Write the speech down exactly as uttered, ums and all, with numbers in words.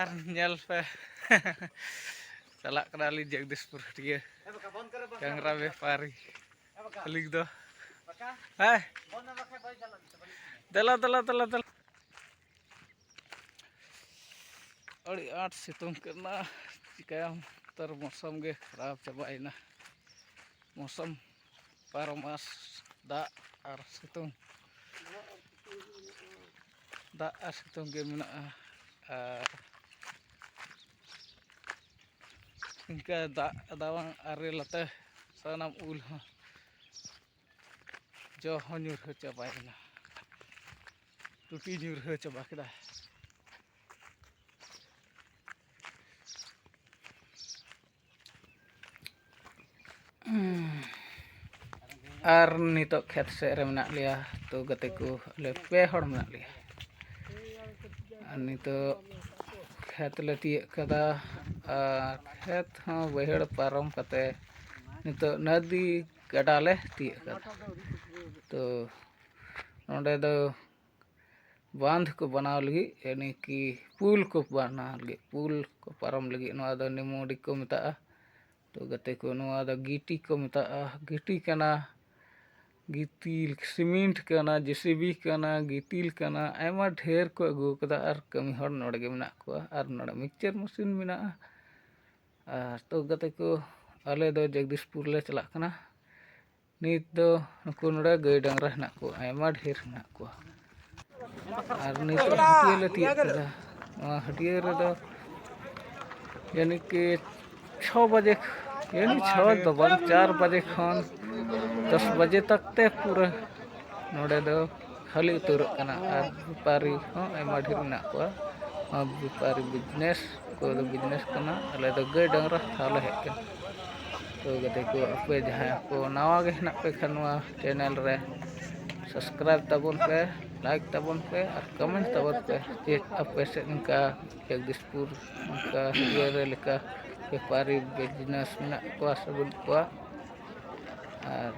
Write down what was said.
ᱟᱨ ᱧᱮᱞ ᱯᱮ, ᱪᱟᱞᱟᱜ ᱠᱟᱱᱟᱞᱤᱧ ᱡᱚᱜᱽᱫᱤᱥᱯᱩᱨ ᱦᱟᱹᱴᱤᱭᱟᱹ, ᱠᱟᱝᱨᱟ ᱵᱮᱯᱟᱨᱤ᱾ ᱟᱹᱞᱤᱧ ᱫᱚ, ᱦᱮᱸ, ᱫᱮᱞᱟ, ᱫᱮᱞᱟ, ᱫᱮᱞᱟ, ᱫᱮᱞᱟ᱾ ᱟᱹᱰᱤ ᱟᱸᱴ ᱥᱤᱛᱩᱝ ᱠᱟᱱᱟ, ᱪᱤᱠᱟᱹᱭᱟᱢ? ᱱᱮᱛᱟᱨ ᱢᱳᱥᱚᱢ ᱜᱮ ᱠᱷᱟᱨᱟᱯ ᱪᱟᱵᱟᱭᱮᱱᱟ᱾ ᱢᱳᱥᱚᱢ ᱵᱟᱨᱚ ᱢᱟᱥ ᱫᱟᱜ ᱟᱨ ᱥᱤᱛᱩᱝ, ᱫᱟᱜ ᱟᱨ ᱥᱤᱛᱩᱝ ᱜᱮ ᱢᱮᱱᱟᱜᱼᱟ᱾ ᱟᱨ ᱤᱱᱠᱟᱹ ᱫᱟᱜ ᱨᱟᱵᱟᱝ ᱟᱨᱮᱞ ᱟᱛᱮ ᱥᱟᱱᱟᱢ ᱩᱞ ᱦᱚᱸ ᱡᱚ ᱦᱚᱸ ᱧᱩᱨᱦᱟᱹ ᱪᱟᱵᱟᱭᱮᱱᱟ, ᱴᱩᱴᱤ ᱧᱩᱨᱦᱟᱹ ᱪᱟᱵᱟ ᱠᱮᱫᱟ᱾ ᱟᱨ ᱱᱤᱛᱚᱜ ᱠᱷᱮᱛ ᱥᱮᱫ ᱨᱮ ᱢᱮᱱᱟᱜ ᱞᱮᱭᱟ, ᱛᱚ ᱜᱟᱛᱮ ᱠᱚ ᱟᱞᱮ ᱯᱮ ᱦᱚᱲ ᱢᱮᱱᱟᱜ ᱞᱮᱭᱟ᱾ ᱟᱨ ᱱᱤᱛᱚᱜ ᱠᱷᱮᱛ ᱞᱮ ᱛᱤᱭᱳᱜ ᱠᱟᱫᱟ, ᱟᱨ ᱠᱷᱮᱛ ᱦᱚᱸ ᱵᱟᱹᱭᱦᱟᱹᱲ ᱯᱟᱨᱚᱢ ᱠᱟᱛᱮ ᱱᱤᱛᱚᱜ ᱱᱚᱫᱤ ᱜᱟᱰᱟ ᱞᱮ ᱛᱤᱭᱳᱜ ᱠᱟᱫᱟ᱾ ᱛᱚ ᱱᱚᱰᱮ ᱫᱚ ᱵᱟᱸᱫᱷ ᱠᱚ ᱵᱮᱱᱟᱣ ᱞᱟᱹᱜᱤᱫ, ᱭᱟᱱᱤ ᱠᱤ ᱯᱩᱞ ᱠᱚ ᱵᱮᱱᱟᱣ ᱞᱟᱹᱜᱤᱫ, ᱯᱩᱞ ᱠᱚ ᱯᱟᱨᱚᱢ ᱞᱟᱹᱜᱤᱫ, ᱱᱚᱣᱟ ᱫᱚ ᱱᱤᱢᱳᱰᱤ ᱠᱚ ᱢᱮᱛᱟᱜᱼᱟ᱾ ᱛᱚ ᱜᱟᱛᱮ ᱠᱚ, ᱱᱚᱣᱟ ᱫᱚ ᱜᱤᱴᱤ ᱠᱚ ᱢᱮᱛᱟᱜᱼᱟ, ᱜᱤᱴᱤ ᱠᱟᱱᱟ, ᱜᱤᱛᱤᱞ ᱥᱤᱢᱮᱱᱴ ᱠᱟᱱᱟ, ᱡᱮᱥᱤᱵᱤ ᱠᱟᱱᱟ, ᱜᱤᱛᱤᱞ ᱠᱟᱱᱟ, ᱟᱭᱢᱟ ᱰᱷᱮᱨ ᱠᱚ ᱟᱹᱜᱩ ᱟᱠᱟᱫᱟ᱾ ᱟᱨ ᱠᱟᱹᱢᱤ ᱦᱚᱲ ᱱᱚᱰᱮ ᱜᱮ ᱢᱮᱱᱟᱜ ᱠᱚᱣᱟ, ᱟᱨ ᱱᱚᱰᱮ ᱢᱤᱠᱥᱪᱟᱨ ᱢᱮᱥᱤᱱ ᱢᱮᱱᱟᱜᱼᱟ᱾ ᱟᱨ ᱛᱚ ᱜᱟᱛᱮ ᱠᱚ, ᱟᱞᱮ ᱫᱚ ᱡᱚᱜᱽᱫᱤᱥᱯᱩᱨ ᱞᱮ ᱪᱟᱞᱟᱜ ᱠᱟᱱᱟ᱾ ᱱᱤᱛ ᱫᱚ ᱱᱩᱠᱩ ᱱᱚᱰᱮ ᱜᱟᱹᱭ ᱰᱟᱝᱨᱟ ᱦᱮᱱᱟᱜ ᱠᱚᱣᱟ, ᱟᱭᱢᱟ ᱰᱷᱮᱨ ᱦᱮᱱᱟᱜ ᱠᱚᱣᱟ᱾ ᱟᱨ ᱱᱤᱛᱚᱜ ᱦᱟᱹᱴᱭᱟᱹ ᱞᱮ ᱛᱤᱭᱳᱜ ᱠᱮᱫᱟ᱾ ᱱᱚᱣᱟ ᱦᱟᱹᱴᱭᱟᱹ ᱨᱮᱫᱚ ᱭᱟᱱᱤ ᱠᱤ ᱪᱷᱚ ᱵᱟᱡᱮ, ᱭᱟᱱᱤ ᱪᱷᱚ ᱫᱚ ᱵᱟᱝ, ᱪᱟᱨ ᱵᱟᱡᱮ ᱠᱷᱚᱱ ᱫᱚᱥ ᱵᱟᱡᱮ ᱛᱟᱠ ᱛᱮ ᱯᱩᱨᱟᱹ ᱱᱚᱰᱮ ᱫᱚ ᱠᱷᱟᱹᱞᱤ ᱩᱛᱟᱹᱨᱚᱜ ᱠᱟᱱᱟ᱾ ᱟᱨ ᱵᱮᱯᱟᱨᱤ ᱦᱚᱸ ᱟᱭᱢᱟ ᱰᱷᱮᱨ ᱢᱮᱱᱟᱜ ᱠᱚᱣᱟ᱾ ᱱᱚᱣᱟ ᱵᱮᱯᱟᱨᱤ ᱵᱤᱡᱽᱱᱮᱥ, ᱚᱠᱚᱭ ᱫᱚ ᱵᱤᱡᱽᱱᱮᱥ ᱠᱟᱱᱟ, ᱟᱞᱮ ᱫᱚ ᱜᱟᱹᱭ ᱰᱟᱝᱨᱟ ᱴᱷᱟᱶ ᱞᱮ ᱦᱮᱡ ᱠᱟᱱᱟ᱾ ᱛᱚ ᱜᱟᱛᱮ ᱠᱚ, ᱟᱯᱮ ᱡᱟᱦᱟᱸᱭ ᱠᱚ ᱱᱟᱣᱟ ᱜᱮ ᱦᱮᱱᱟᱜ ᱯᱮ ᱠᱷᱟᱱ ᱱᱚᱣᱟ ᱪᱮᱱᱮᱞ ᱨᱮ ᱥᱟᱵᱥᱠᱨᱟᱭᱤᱵᱽ ᱛᱟᱵᱚᱱ ᱯᱮ, ᱞᱟᱭᱤᱠ ᱛᱟᱵᱚᱱ ᱯᱮ ᱟᱨ ᱠᱚᱢᱮᱱᱴ ᱛᱟᱵᱚᱱ ᱯᱮ ᱡᱮ ᱟᱯᱮ ᱥᱮᱫ ᱱᱚᱝᱠᱟ ᱡᱚᱜᱽᱫᱤᱥᱯᱩᱨ ᱱᱚᱝᱠᱟ ᱤᱭᱟᱹ ᱨᱮ ᱞᱮᱠᱟ ᱵᱮᱯᱟᱨᱤ ᱵᱤᱡᱽᱱᱮᱥ ᱢᱮᱱᱟᱜ ᱠᱚᱣᱟ ᱥᱮ ᱵᱟᱹᱱᱩᱜ ᱠᱚᱣᱟ᱾ ᱟᱨ